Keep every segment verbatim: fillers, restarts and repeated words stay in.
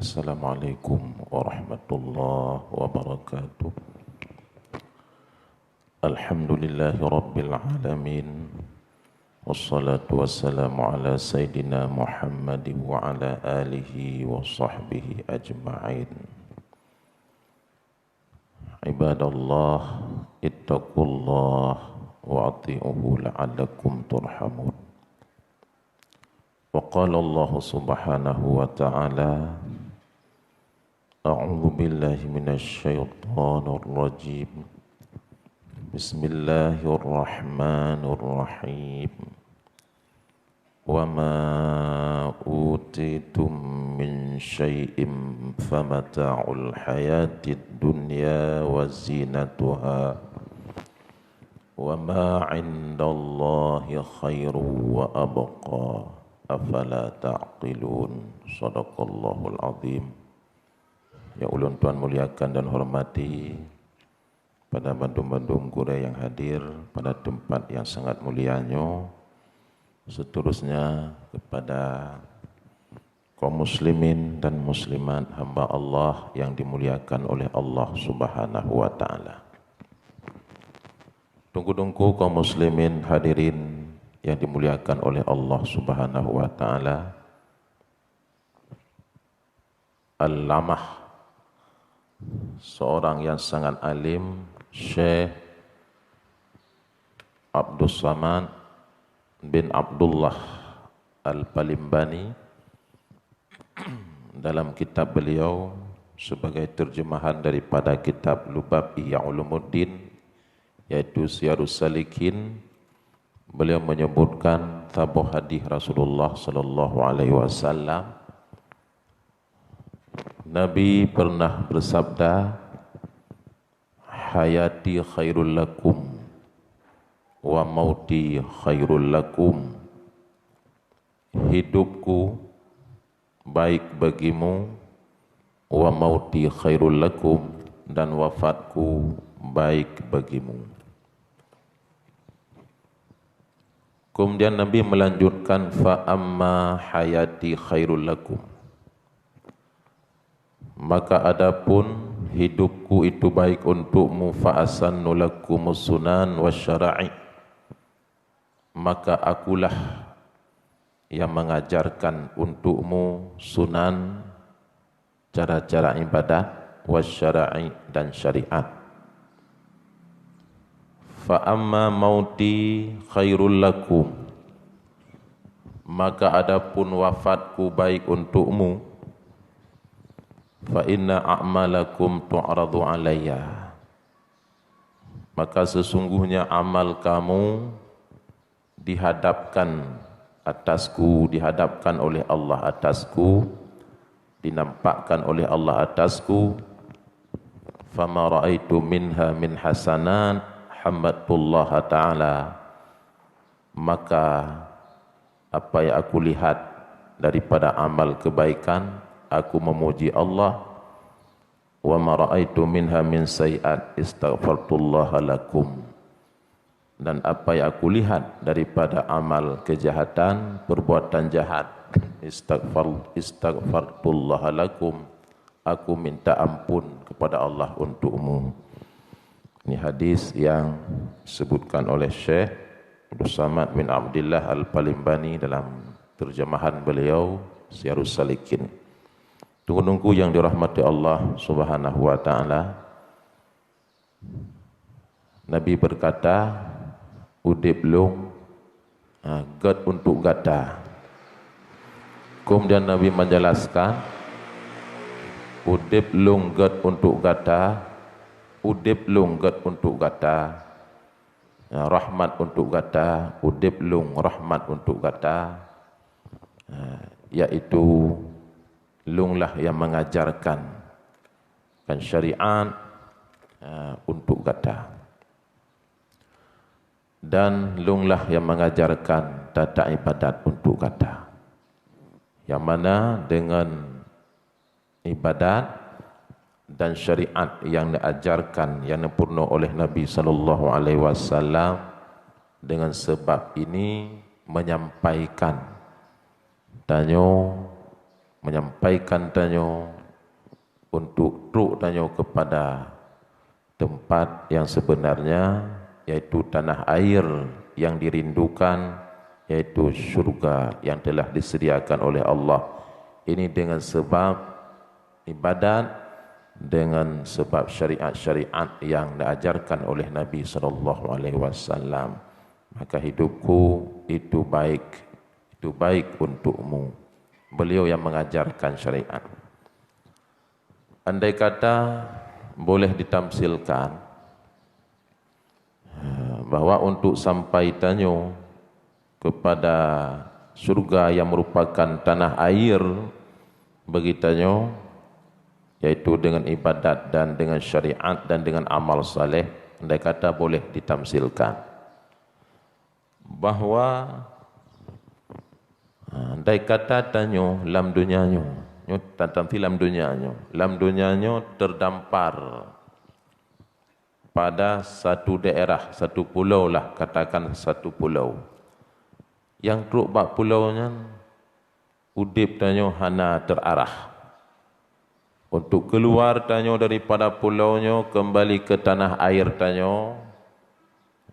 Assalamualaikum warahmatullahi wabarakatuh. Alhamdulillahirabbil alamin. Wassalatu wassalamu ala sayyidina Muhammadin wa ala alihi wa sahbihi ajma'in. Ibadallah, ittaqullah wa ati'uhu la'allakum turhamun. Wa qala Allah subhanahu wa ta'ala, a'udzu billahi minasy syaithanir rajim. Bismillahirrahmanirrahim. Wa ma utitum min syai'in famata'ul hayatid dunya wa zinatuha, wa ma 'indallahi khairu wa abqa, afala ta'qilun. Sadaqallahul azim. Yang ulôn tuan muliakan dan hormati, pada bandum-bandum gurée nyang hadir pada teumpat nyang sangat mulia nyoe, seterusnya kepada kaum muslimin dan muslimat hamba Allah yang dimuliakan oleh Allah Subhanahu wa Ta'ala. Teungku-teungku kaum muslimin hadirin yang dimuliakan oleh Allah Subhanahu wa Ta'ala, Al-Lamah, seorang yang sangat alim, Syekh Abdus Samad bin Abdullah Al-Palimbani, dalam kitab beliau sebagai terjemahan daripada kitab Lubab Ihya Ulumuddin, yaitu Siyarus Salikin, beliau menyebutkan saboh hadis Rasulullah sallallahu alaihi wasallam, Nabi pernah bersabda, "Hayati khairul lakum, wa mauti khairul lakum." Hidupku baik bagimu, wa mauti khairul lakum, dan wafatku baik bagimu. Kemudian Nabi melanjutkan, "Fa amma hayati khairul lakum." Maka adapun hidupku itu baik untukmu, "fa asannu lakumus sunan wa syara'i." Maka akulah yang mengajarkan untukmu sunan, cara-cara ibadat, wa syara'i, dan syariat. "Fa amma mauti khairul lakum." Maka adapun wafatku baik untukmu, "fa inna a'malakum tu'radu alayya." Maka sesungguhnya amal kamu dihadapkan atasku, dihadapkan oleh Allah atasku, dinampakkan oleh Allah atasku. "Fama ra'aitu minha min hasanat, hamdatullaha ta'ala." Maka apa yang aku lihat daripada amal kebaikan, aku memuji Allah. "Wa ma ra'aitu minha min sayyi'at, istaghfartullaha lakum." Dan apa yang aku lihat daripada amal kejahatan, perbuatan jahat, istaghfar, istaghfartullaha lakum, aku minta ampun kepada Allah untukmu. Ini hadis yang disebutkan oleh Syekh Abdus Samad bin Abdillah Al-Palimbani dalam terjemahan beliau Siyarus Salikin. Teungku-teungku yang dirahmati Allah Subhanahu wa Ta'ala, Nabi berkata, "Udeb lôn, ha, gét untuk gata." Kemudian Nabi menjelaskan, "Udeb lôn gét untuk gata, udeb lôn gét untuk gata, ya, rahmat untuk gata, udeb lôn rahmat untuk gata." Ha, yaitu lôn lah yang mengajarkan kan syariat, ha, untuk gata. Dan lôn lah yang mengajarkan tata ibadat untuk gata. Yang mana dengan ibadat dan syariat yang diajarkan, yang dipurunoe oleh Nabi sallallahu alaihi wasallam, dengan sebab ini menyampaikan tanyoe menyampaikan tanyoe untuk trok tanyoe kepada tempat yang sebenarnya, yaitu tanah air yang dirindukan, yaitu syurga yang telah disediakan oleh Allah. Ini dengan sebab ibadat, dengan sebab syariat-syariat yang diajarkan oleh Nabi sallallahu alaihi wasallam. Maka hidupku itu baik, itu baik untukmu. Beliau yang mengajarkan syariat. Andai kata boleh ditamsilkan, bahwa untuk sampai tanyoe kepada syurga yang merupakan tanah air bagi tanyoe, yaitu dengan ibadat dan dengan syariat dan dengan amal saleh, andai kata boleh ditamsilkan, bahwa, ha, andai kata tanyoe lam donya nyoe, nyoe tatamsil lam donya nyoe, lam donya nyoe terdampar pada satu daerah, satu pulau lah, katakan satu pulau. Nyang trok bak pulau nyan, udeb tanyoe hana terarah. Untuk keluar tanyoe daripada pulau nyoe kembali ke tanah air tanyoe,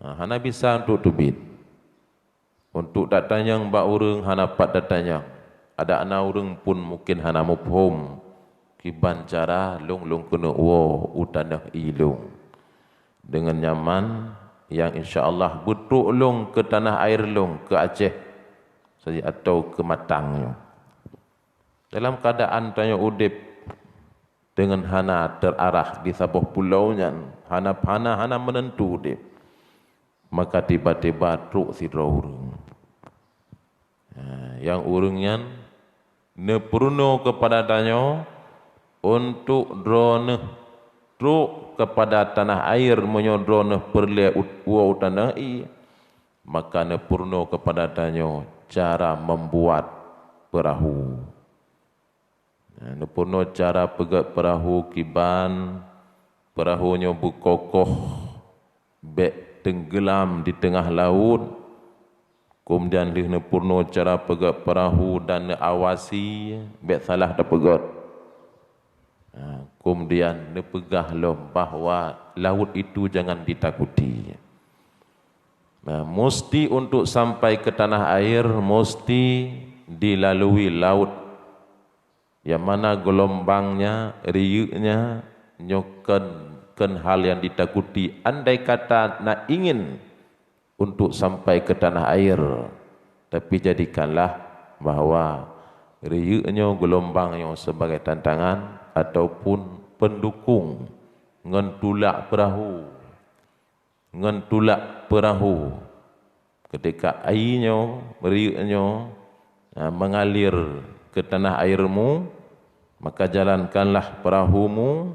ha, hana bisa untuk teubiet. Untuk tatanyong bak ureuëng hana pat tatanyong. Adak na ureuëng pun mungken hana muphom kiban cara lôn, lôn keuneuk woe u tanoh ie lôn. Deungon nyaman, nyang insya Allah beutrok lôn keu tanah air lôn, keu Aceh saja atau keu Matang nyoe. Dalam keuadaan tanyoe udeb deungon hana terarah di saboh pulau nyan, hana, hana, hana meunentu udeb, maka tiba-tiba trok sidroe ureuëng. Ha, nyang ureuëng nyan neupeurunoe keupada tanyoe untuk droeneueh trok keupada tanah air meunyoe droeneueh peureulée u-, woe u tanoh ie, maka neupeurunoe keupada tanyoe cara membuat peurahô. Neupeurunoe cara peugét peurahô kiban peurahô nyoe beukokoh bék teunggeulam di teungoh laôt. Keumudian lheueh neupeurunoe cara peugét peurahô dan neuawasi bék salah tapeugét. Nah, keumudian neupeugah lom bahwa laôt itu jangan ditakuti. Nah, musti untuk sampai ke tanah air, musti dilalui laôt. Nyang mana geulumbangnya, riyeuknya, nyoe kheun, kheun hal nyang ditakuti. Andai kata na ingin untuk sampai ke tanah air, tapi jadikanlah bahwa riyeuk nyoe, geulumbang nyoe sebagai tantangan ataupun pendukung ngon tulak peurahô. Ngon tulak peurahô. Ketika ie nyoe, riyeuk nyoe, ha, mengalir ke tanah airmu, maka jalankanlah peurahômu,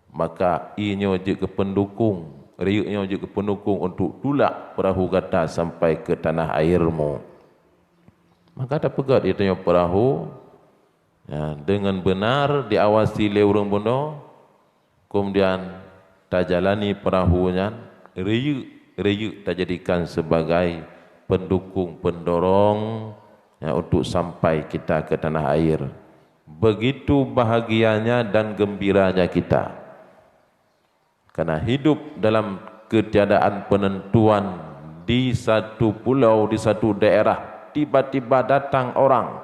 maka ie nyoe jeuet keu pendukung, riyeuk nyoe jeuet keu pendukung untuk tulak peurahô gata sampai ke tanah airmu. Maka tapeugét ie tanyoe peurahô, ya, deungon beunar diawasi lé ureuëng bunoe, keumudian tajalani peurahô nyan, riyeuk-riyeuk tajadikan sebagai pendukung, pendorong, ya, untuk sampai kita ke tanah air. Begitu bahagianya dan gembiranya kita. Karena hidup dalam ketiadaan penentuan di satu pulau, di satu daerah, tiba-tiba datang orang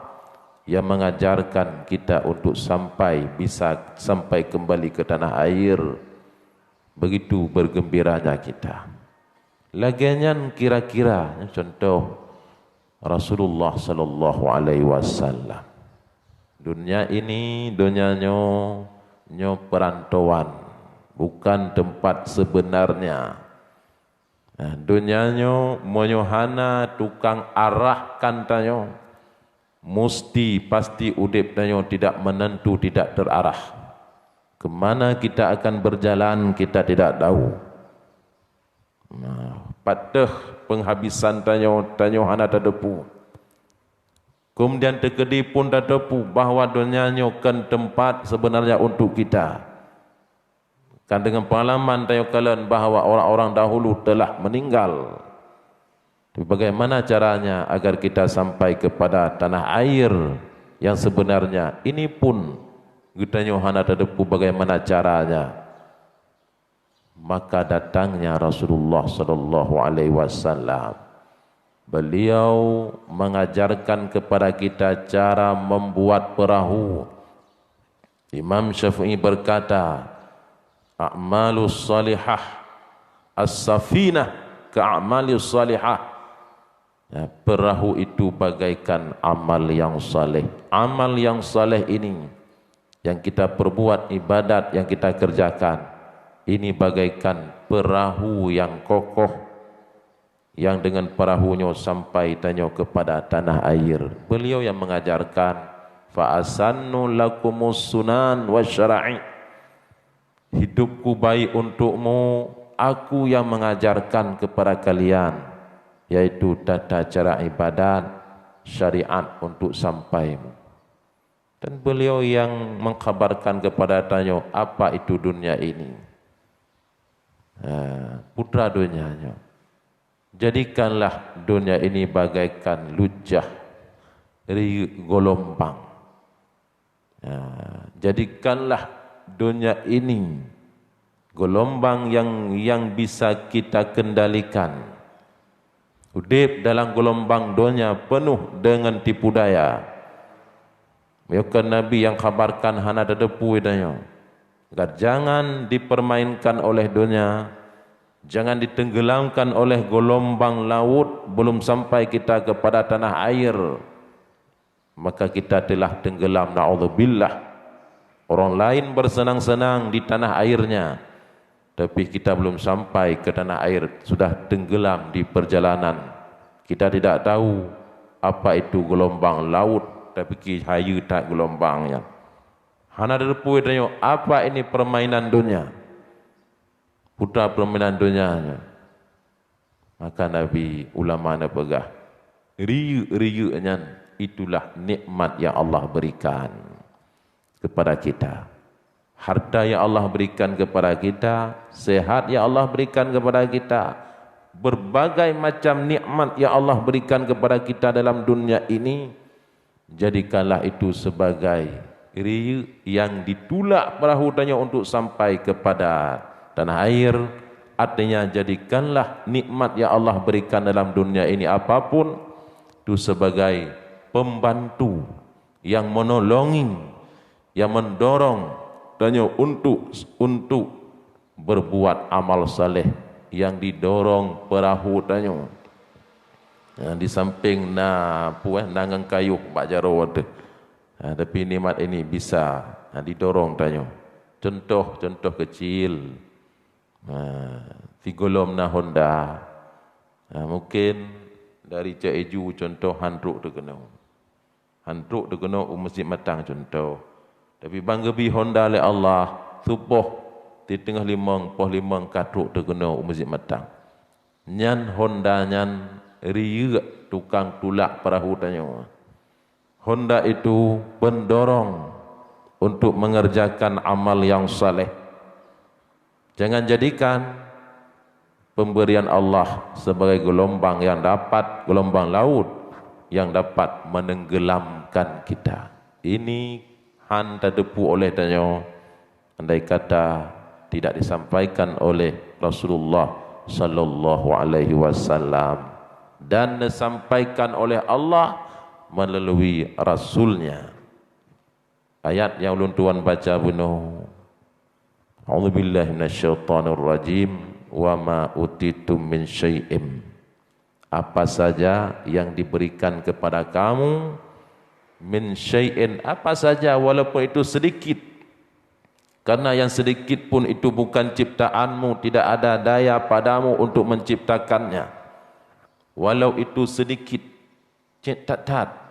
yang mengajarkan kita untuk sampai, bisa sampai kembali ke tanah air. Begitu bergembiranya kita. Lagée nyan kira-kira, contoh Rasulullah sallallahu alaihi wasallam. Dunia ini, dunia nyoe, nyoe perantauan, bukan tempat sebenarnya. Nah, dunia nyoe meunyoe hana tukang arahkan tanyoe, musti pasti udeb tanyoe tidak menentu, tidak terarah. Kemana kita akan berjalan, kita tidak tahu. Nah, pat teuh penghabisan tanyoe, tanyoe hana tateupeue. Keumudian teukeudi pun tateupeue bahwa donya nyoe kon teumpat seubeunarnya untuk kita. Kan deungon peungalaman tanyoe kalon bahwa orang-orang dahulu telah meninggal. Tapi bagaimana caranya agar kita sampai kepada tanah air Yang sebenarnya ini pun geutanyoe hana tateupeue bagaimana caranya. Maka datangnya Rasulullah sallallahu alaihi wasallam. Beliau mengajarkan kepada kita cara membuat perahu. Imam Syafi'i berkata, "A'malus salihah, as-safinah ka a'malus salihah." Ya, perahu itu bagaikan amal yang saleh. Amal yang saleh ini, yang kita perbuat, ibadat yang kita kerjakan, ini bagaikan perahu yang kokoh, yang dengan perahu nyoe sampai tanyoe kepada tanah air. Beliau yang mengajarkan, "Fa asannu lakumus sunan wa syara'i." Hidupku baik untukmu, aku yang mengajarkan kepada kalian, yaitu tata cara ibadat, syariat untuk sampaimu. Dan beliau yang mengkhabarkan kepada tanyoe apa itu dunia ini. Ha, putra dunia nyoe. Jadikanlah dunia ini bagaikan lujah, riyeuk, gelombang. Ha, jadikanlah dunia ini gelombang yang, yang bisa kita kendalikan. Udeb dalam gelombang dunia penuh dengan tipu daya. Meunyoe kon Nabi nyang khabarkan hana tateupeue tanyoe. Maka jangan dipermainkan oleh dunia, jangan ditenggelamkan oleh gelombang laut belum sampai kita kepada tanah air. Maka kita telah tenggelam, naudzubillah. Orang lain bersenang-senang di tanah airnya, tapi kita belum sampai ke tanah air, sudah tenggelam di perjalanan. Kita tidak tahu apa itu gelombang laut, tapi ki hayeue that gelombang nyan. Hana tateupeue tanyoe apa ini permainan dunia. Putra permainan dunia nyan. Maka Nabi, ulama neupeugah, riyeuk-riyeuk nyan itulah nikmat yang Allah berikan kepada kita. Harta yang Allah berikan kepada kita, sehat yang Allah berikan kepada kita, berbagai macam nikmat yang Allah berikan kepada kita dalam dunia ini, jadikanlah itu sebagai riyeuk yang ditulak perahu tanyoe untuk sampai kepada tanah air. Artinya, jadikanlah nikmat yang Allah berikan dalam dunia ini apapun, itu sebagai pembantu yang menolongi, yang mendorong tanyoe untuk, untuk berbuat amal saleh yang didorong perahu tanyoe. Ha, di samping na peue, na ngon kayuh bak jaroe teuh. Ha, tapi nikmat ini bisa, ha, didorong tanyoe. Contoh, contoh kecil. Ha, sigohlom na honda. Ha, mungkin dari Ca'eju contoh han trok teukeunoe. Han trok teukeunoe u Mesjid Matang contoh. Tapi ban geubri honda lé Allah, suboh di teungoh limong, poh limong ka trok teukeunoe u Mesjid Matang. Nyan honda nyan riyeuk tukang tulak perahu tanyoe. Honda itu pendorong untuk mengerjakan amal yang saleh. Jangan jadikan pemberian Allah sebagai gelombang yang dapat, gelombang laut yang dapat menenggelamkan kita. Ini han tateupeue oleh tanyoe andai kata tidak disampaikan oleh Rasulullah sallallahu alaihi wasallam dan disampaikan oleh Allah melalui rasulnya. Ayat nyang ulôn tuan baca bunoe. A'udzubillahi minasyaitonirrajim. Wa ma utitum min syai'in. Apa saja yang diberikan kepada kamu, min syai'in, apa saja, walaupun itu sedikit. Karena yang sedikit pun itu bukan ciptaanmu, tidak ada daya padamu untuk menciptakannya. Walau itu sedikit, cit that-that.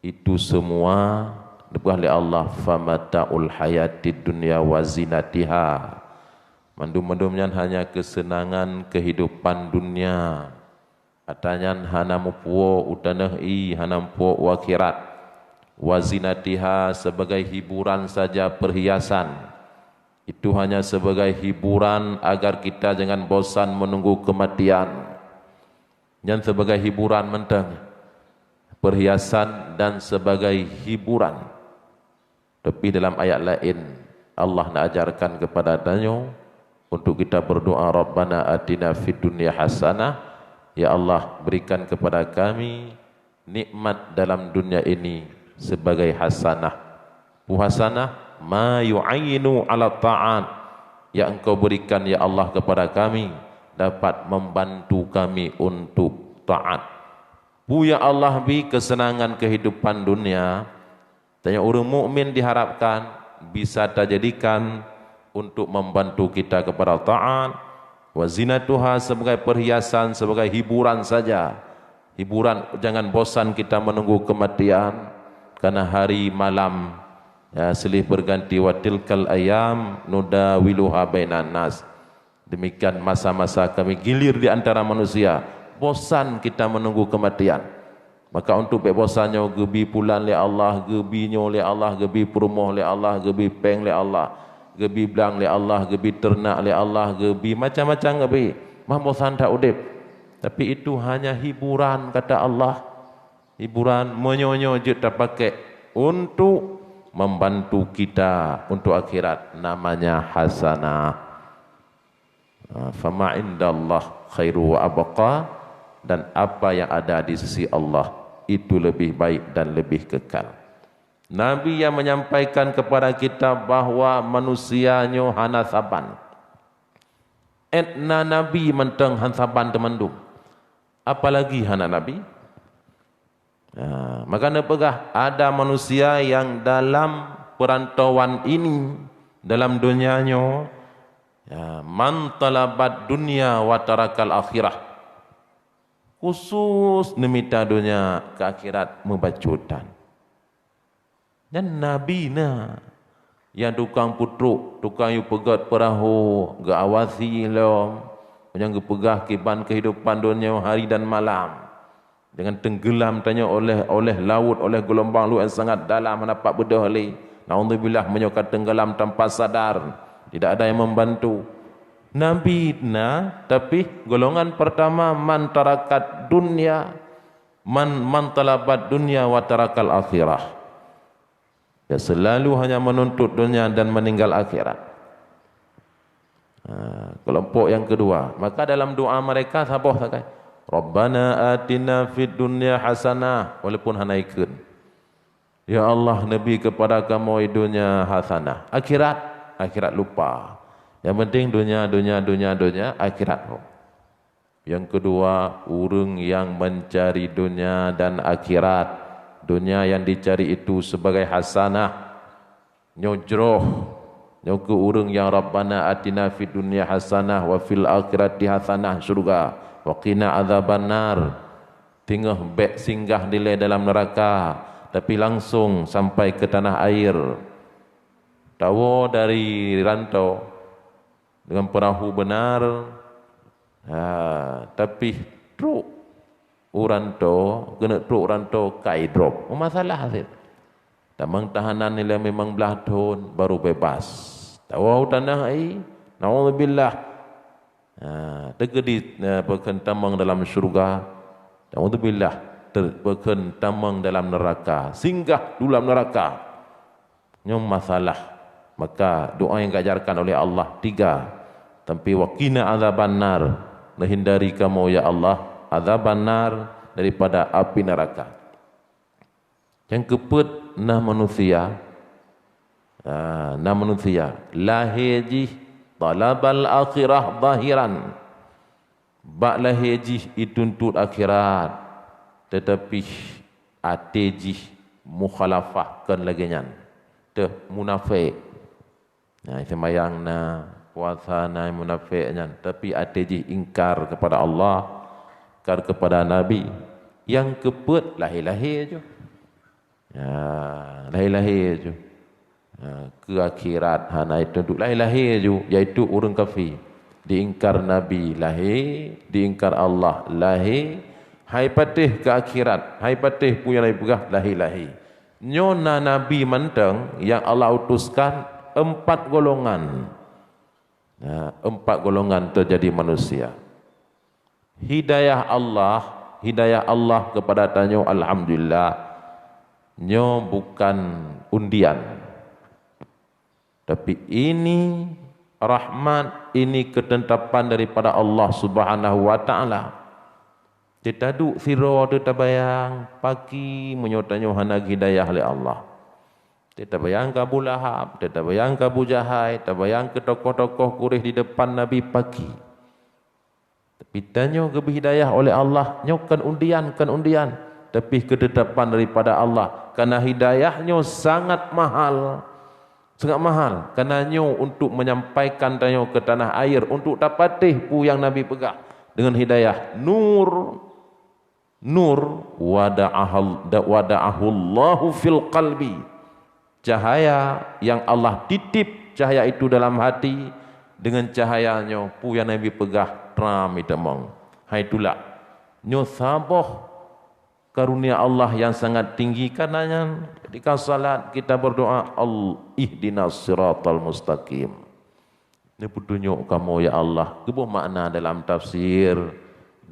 Itu semua dipeugah lé Allah, "Famataul hayatid dunya wa zinatiha." Mandum-mandum nyan hanya kesenangan kehidupan dunia. Ata nyan hana meupuwoe u tanoh ié, hana meupuwoe u akhirat. Wa zinatiha, sebagai hiburan saja, perhiasan. Itu hanya sebagai hiburan agar kita jangan bosan menunggu kematian. Nyan sebagai hiburan mantong. perhiasan dan sebagai hiburan. Tapi dalam ayat laén, Allah na ajarkan kepada tanyoe untuk kita berdoa, "Rabbana atina fid dunya hasanah." Ya Allah, berikan kepada kami nikmat dalam dunia ini sebagai hasanah. Peue hasanah? Ma yu'ainu ala ta'at. Yang Engkau berikan, ya Allah, kepada kami dapat membantu kami untuk taat. Peue ya Allah bi kesenangan kehidupan dunia, tanyoe ureuëng mukmin diharapkan bisa tajadikan untuk membantu kita kepada taat, wa zinatuha, sebagai perhiasan, sebagai hiburan saja. Hiburan, jangan bosan kita menunggu kematian, karena hari malam, ya, silih berganti, wa tilkal ayyam nudawiluha bainan nas. Demikian masa-masa kami gilir di antara manusia, bosan kita menunggu kematian. Maka untuk bék bosan nyoe geubi pulan lé Allah, geubi nyoe lé Allah, geubi peurumoh lé Allah, geubi péng lé Allah, geubi blang lé Allah, geubi teurenak lé Allah, geubi macam-macam geubi. Mah bosan that udép. Tapi itu hanya hiburan, kata Allah. Hiburan meunyoe-nyoe jeuet tapakék untuk membantu kita untuk akhirat, namanya hasanah. Ah, fama indallah khairu wa abqa, dan apa yang ada di sisi Allah itu lebih baik dan lebih kekal. Nabi yang menyampaikan kepada kita bahwa manusia nyoe hana saban. Ét na nabi mantong han saban teumandum, apalagi hana nabi. Ah, maka neupeugah, ada manusia yang dalam perantauan ini, dalam dunia nyoe, ya, man talabat dunya wa tarakal akhirah. Khusus neumita donya, keu akhirat meubacut tan. Dan nabi na, nyang tukang peutrok, tukang yue peugét peurahô, geuawasi lom, nyang geupeugah kiban keuhidupan donya hari dan malam. Dengan tenggelam tanyoe oleh, oleh laôt, oleh geulumbang laôt nyang sangat dalam, hana pat beudôh lé. Naudzubillah, meunyoe ka tenggelam tanpa sadar, tidak ada yang membantu. Nabi na, tapi golongan pertama, man tarakat dunya, man, man talabat dunya wa tarakal akhirah. Dia selalu hanya menuntut dunia dan meninggal akhirat. Ha, kelompok yang kedua, maka dalam doa mereka saboh sagai, "Rabbana atina fid dunya hasanah," walaupun hana ikheun. "Ya Allah, neubi kepada kamoe dunia hasanah." Akhirat, akhirat lupa. Yang penting dunia, dunia, dunia, dunia, akhirat ho. Yang kedua, ureuëng yang mencari dunia dan akhirat. Dunia yang dicari itu sebagai hasanah. Nyoe jroh. Nyoe keuh ureuëng yang, "Rabbana atina fid dunya hasanah wa fil akhirati hasanah," syurga, "wa qina adzabannar." Teungoh bék singgah dilée dalam neuraka, tapi langsung sampai ke tanah air. Tawoe dari rantau dengan peurahô beunar, ha, tapi trok u rantau, keuneuk trok u rantau kai drop. Meumasalah cit. Tamong tahanan nilai limong blaih thon baru bebas. Tawoe u tanoh ai, naudzubillah. Ha, teukeudi, eh, peukheun tamong dalam syurga. Naudzubillah, ter-, peukheun tamong dalam neuraka. Singgah dalam neuraka. Nyoe masalah. Maka doa yang diajarkan oleh Allah tiga. Tapi wa qina adzabannar, neuhindari kamoe ya Allah, adzabannar, daripada api neraka. Nyang keupeuet na manusia, ah, na manusia lahé jih talabal akhirah zahiran. Bak lahé jih ituntut akhirat, teutapi até jih mukhalafah, kon lagée nyan, teuh munafék. Nah, seumayang na, puasa na, munafék nyan, tapi até jih ingkar kepada Allah, ingkar kepada Nabi. Nyang keupeuet lahé-lahé ju. Ya, lahé-lahé ju. Ha, keu akhirat hana ituntut, lahé-lahé ju, yaitu ureuëng kafé. Diingkar Nabi lahé, diingkar Allah lahé, hai patéh keu akhirat, hai patéh peue nyang Nabi peugah lahé-lahé. Nyoe na nabi mantong nyang Allah utuskan empat golongan. Nah, empat golongan teujadi manusia. Hidayah Allah hidayah Allah keupada tanyoe, alhamdulillah. Nyoe bukan undian. Tapi ini rahmat, ini keutetapan daripada Allah Subhanahu wa Ta'ala. Teutaduek sidroe teutabayang, pakri meunyoe tanyoe hana geuhidayah lé Allah. Teutabayang keu Abu Lahab, teutabayang keu Abu Jahai, tabayang keu tokoh-tokoh Quraisy di depan Nabi, pakri. Tapi tanyoe geubri hidayah oleh Allah, nyoe kon undian, kon undian, tapi keutetapan daripada Allah. Karena hidayah nyoe sangat mahal, sangat mahal. Karena nyoe untuk menyampaikan tanyoe ke tanah air, untuk tapatéh peue nyang Nabi peugah dengan hidayah. Nur, nur, wada'ahal-, da-, wada'ahullahu fil qalbi. Cahaya yang Allah titip cahaya itu dalam hati, dengan cahaya nyoe peue nyang Nabi peugah tram itamong. Hai tulak. Nyoe saboh karunia Allah yang sangat tinggi, karena nyan ketika salat kita berdoa, "Al-, ihdinas siratal mustaqim." Neupeutunyok kamoe, ya Allah. Geuboh makna dalam tafsir,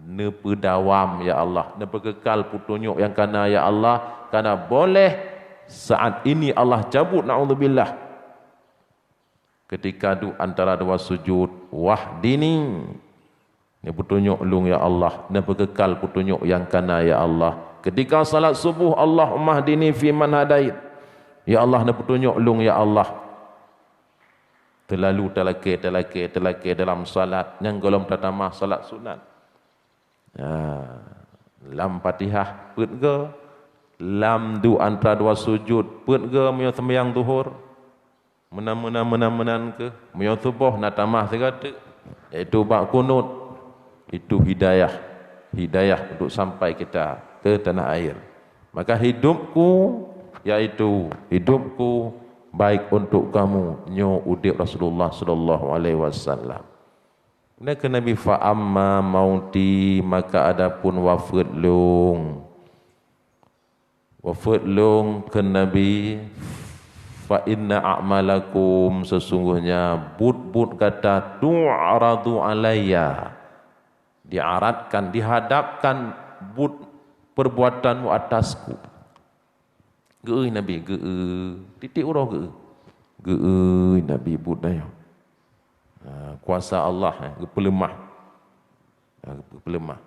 neupeudawam, ya Allah. Neupeukekal peutunyok nyang kana, ya Allah. Karena boleh saat ini Allah cabut, naudzubillah. Ketika duek antara dua sujud, "Wahdini." Neupeutunyok lôn, ya Allah. Neupekekal peutunyok nyang kana, ya Allah. Ketika salat suboh, "Allahummahdini fiman hadait." Ya Allah, neupeutunyok lôn, ya Allah. Teulalu talakée, talakée, talakée dalam salat nyang gohlom tatamah salat sunat. Ya, lam Fatihah peuet goe, lam duek antara dua sujud peuet goe meunyoe seumayang zuhur. Meunan, meunan, meunan, meunan keuh. Meunyoe suboh na tamah sigoe teuk, yaitu bak kunut. Itu hidayah. Hidayah untuk sampai kita ke tanah air. Maka hidupku, yaitu hidupku baik untuk kamu, nyoe udeb Rasulullah sallallahu alaihi wasallam. Nyan kheun Nabi, "Fa amma mauti," maka adapun wafeuet lôn. Wafeuet lôn, kheun Nabi, "Fa inna a'malakum," sesungguhnya buet-buet gata, "tu'radu alayya," diaratkan, dihadapkan buet perbuatanmu atasku. Geu-eu Nabi, geu-eu, tieb-tieb uroe geu-eu. Geu-eu Nabi buet nyoe. Ha, kuasa Allah, eh, geupeuleumah. Ha, geupeuleumah.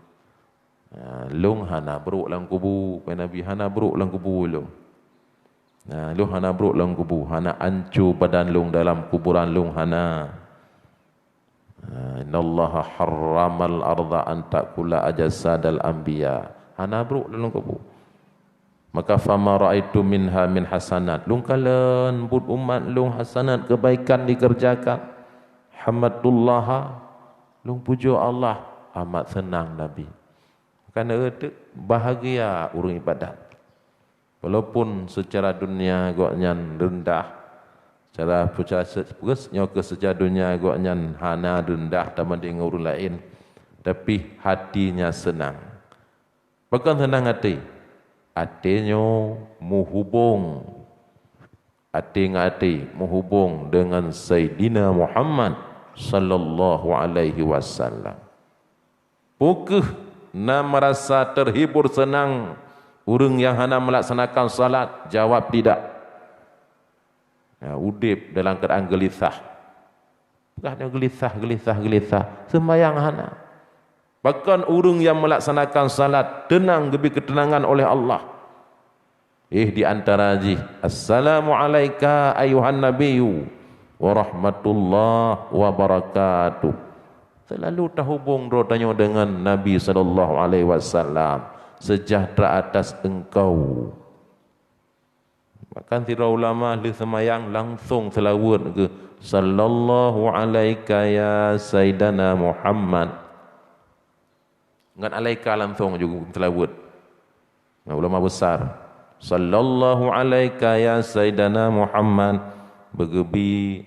Ha, lôn hana brok lam kubu, kheun Nabi, hana brok lam kubu lôn. Ha, lôn hana brok lam kubu, hana anco badan lôn dalam kuburan lôn, hana. Ha, "Innallaha harramal arda an ta'kula ajsadal anbiya." Hana brok lam kubu. Maka, "Fama ra'aitu minha min hasanat." Lôn kalon buet umat lôn hasanat, kebaikan dikerjakan. "Hamadtullaha," lôn pujoe Allah, amat seunang Nabi. Karena itu bahagia ureuëng ibadat. Walaupun secara dunia gobnyan rendah, secara, secara se-, nyoe keuh secara dunia gobnyan hana rendah tabanding ngon ureuëng laén, tapi hatinya senang. Pakon seunang até? Até nyoe meuhubong, até ngon até meuhubong deungon Saidina Muhammad sallallahu alaihi wasallam. Peu kheueh na meurasa teuhibur seunang ureuëng nyang hana meulaksanakan salat? Jawab, tidak. Ya, udeb dalam keuadaan geulisah. Peugah nyoe geulisah, geulisah, geulisah. Seumbahyang hana. Pakon ureuëng nyang meulaksanakan salat teunang, geubri keuteunangan oleh Allah? Eh, di antara jih, "Assalamu alaika ayuhan nabiyyu wa rahmatullah wa barakatuh." Selalu tahubong droe tanyoe deungon Nabi sallallahu alaihi wasallam, "Sejahtera atas engkau." Bahkan sidroe ulama lheueh seumayang langsong seulaweuet geuh, "Sallallahu alaika ya Saidana Muhammad." Ngon alaika langsong ju seulaweuet. Ngon ulama besar, "Sallallahu alaika ya Saidana Muhammad." Beugeubri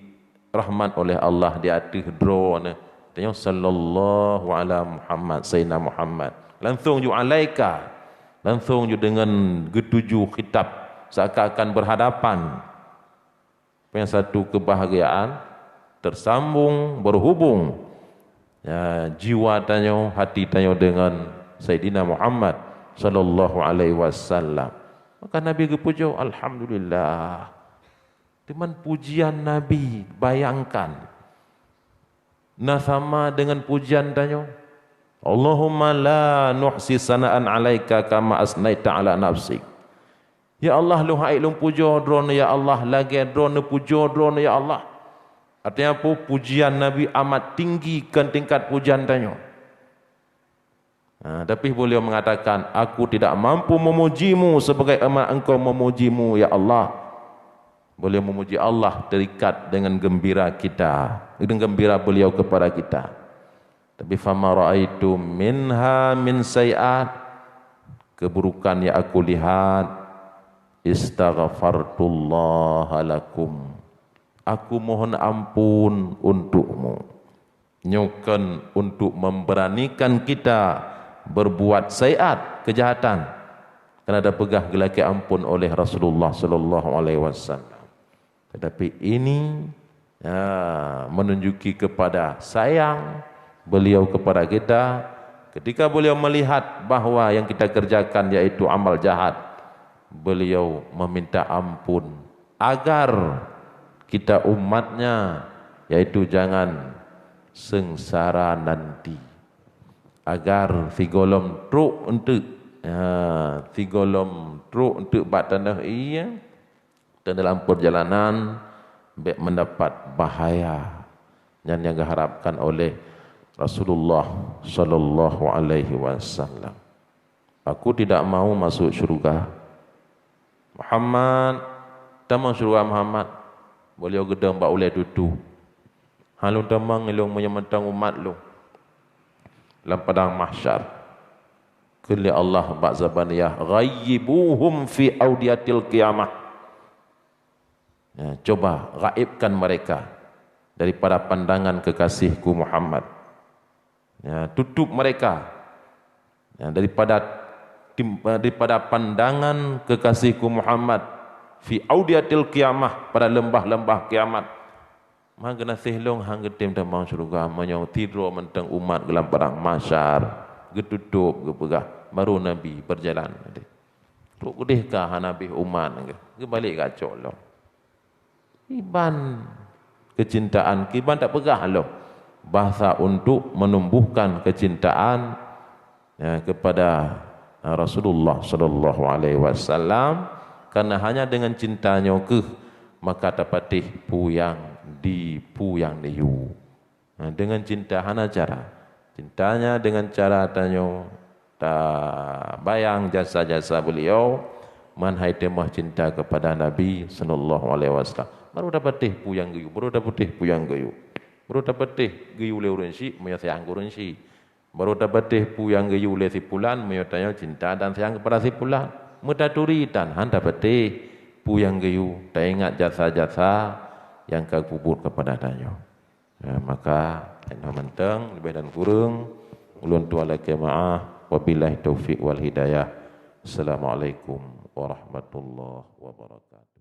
rahmat oleh Allah di ateueh droeneuh. Tanyoe, "Sallallahu ala Muhammad, Sayyidina Muhammad." Langsung ju alaika, langsung ju deungon geutuju khitab, seakan-akan berhadapan. Nyang satu keubahgiaan, teusambong, beuhubong, ya, jiwa tanyoe, hati tanyoe deungon Saidina Muhammad sallallahu alaihi wasallam. Maka Nabi geupujoe, "Alhamdulillah." Teuma pujian Nabi, bayangkan, na sama deungon pujian tanyoe, "Allahumma la nuhsi sana'an 'alaika kama asnaita 'ala nafsik." Ya Allah, lôn han ék lôn pujoe Droeneuh, ya Allah, lagée Droeneuh pujoe Droeneuh, ya Allah. Artinya apa? Pujian Nabi amat tinggi kon tingkat pujian tanyoe. Ha, tapi beliau mengatakan, "Aku tidak mampu memujimu sebagaimana engkau memujimu, ya Allah." Beliau memuji Allah terikat dengan gembira kita, dengan gembira beliau kepada kita. Tapi, "Fama raaitu minha min sayyi'at," keburukan yang aku lihat, "istaghfartullaha lakum." Aku mohon ampun untukmu. Nyoe kon untuk memberanikan kita berbuat sayyi'at, kejahatan. Karena tapeugah geulakée ampun oleh Rasulullah sallallahu alaihi wasallam. Tetapi ini, ya, menunjuki kepada sayang beliau kepada kita. Ketika beliau melihat bahwa yang kita kerjakan yaitu amal jahat, beliau meminta ampun agar kita umatnya, yaitu jangan sengsara nanti. Agar sigohlom trok eunteuk, ya, sigohlom trok eunteuk bak tanoh ie, dan dalam perjalanan bék mendapat bahaya. Nyan nyang geuharapkan oleh Rasulullah sallallahu alaihi wasallam. "Aku tidak mau masuk syurga." "Muhammad, tamong syurga, Muhammad." Beliau geudong bak ulée tutoe. "Han lôn tamong ilôn meunyoe mantong umat lôn lam padang mahsyar." Kheun lé Allah bak Zabaniyah, "Ghayyibuhum fi audiyatil qiyamah." Ya, coba gaibkan mereka daripada pandangan kekasihku Muhammad. Ya, tutup mereka, ya, daripada tim-, daripada pandangan kekasihku Muhammad fi audiyatil qiyamah, pada leumbah-leumbah kiamat. Maka geunaséh lôn han geutem tamong syeuruga meunyoe sidroe mantong umat geulam padang mahsyar geututôp geupeugah, baru Nabi beujalan. Trok keudeh ka hana beh umat geuh, geubalek geucok lom. Kiban keucintaan, kiban tapeugah lom bahsa untuk menumbuhkan keucintaan, ya, kepada, ya, Rasulullah sallallahu alaihi wasallam, karena hanya dengan cinta nyoe keuh maka tapatéh peue nyang di, peue nyang diyue. Nah, dengan cinta hana cara. Cintanya dengan cara tanyoe tabayang jasa-jasa beliau, man hai teumoh cinta kepada Nabi sallallahu alaihi wasallam. Baru tapatéh peue nyang geuyue, baru tapatéh peue nyang geuyue. Baru tapatéh geuyue lé ureuëng syik, meunyoe sayang keu ureuëng syik. Baru tapatéh peue nyang geuyue lé si pulan, meunyoe tanyoe cinta dan sayang kepada si pulan. Meutaturi tan han tapatéh peue nyang geuyue, taingat jasa-jasa nyang ka geupubuet kepada tanyoe. Ya, maka, nyoe mantong, leubeh dan kureueng, ulôn tuan lakée meu'ah. Wabillahi taufiq wal hidayah. Assalamualaikum warahmatullahi wabarakatuh.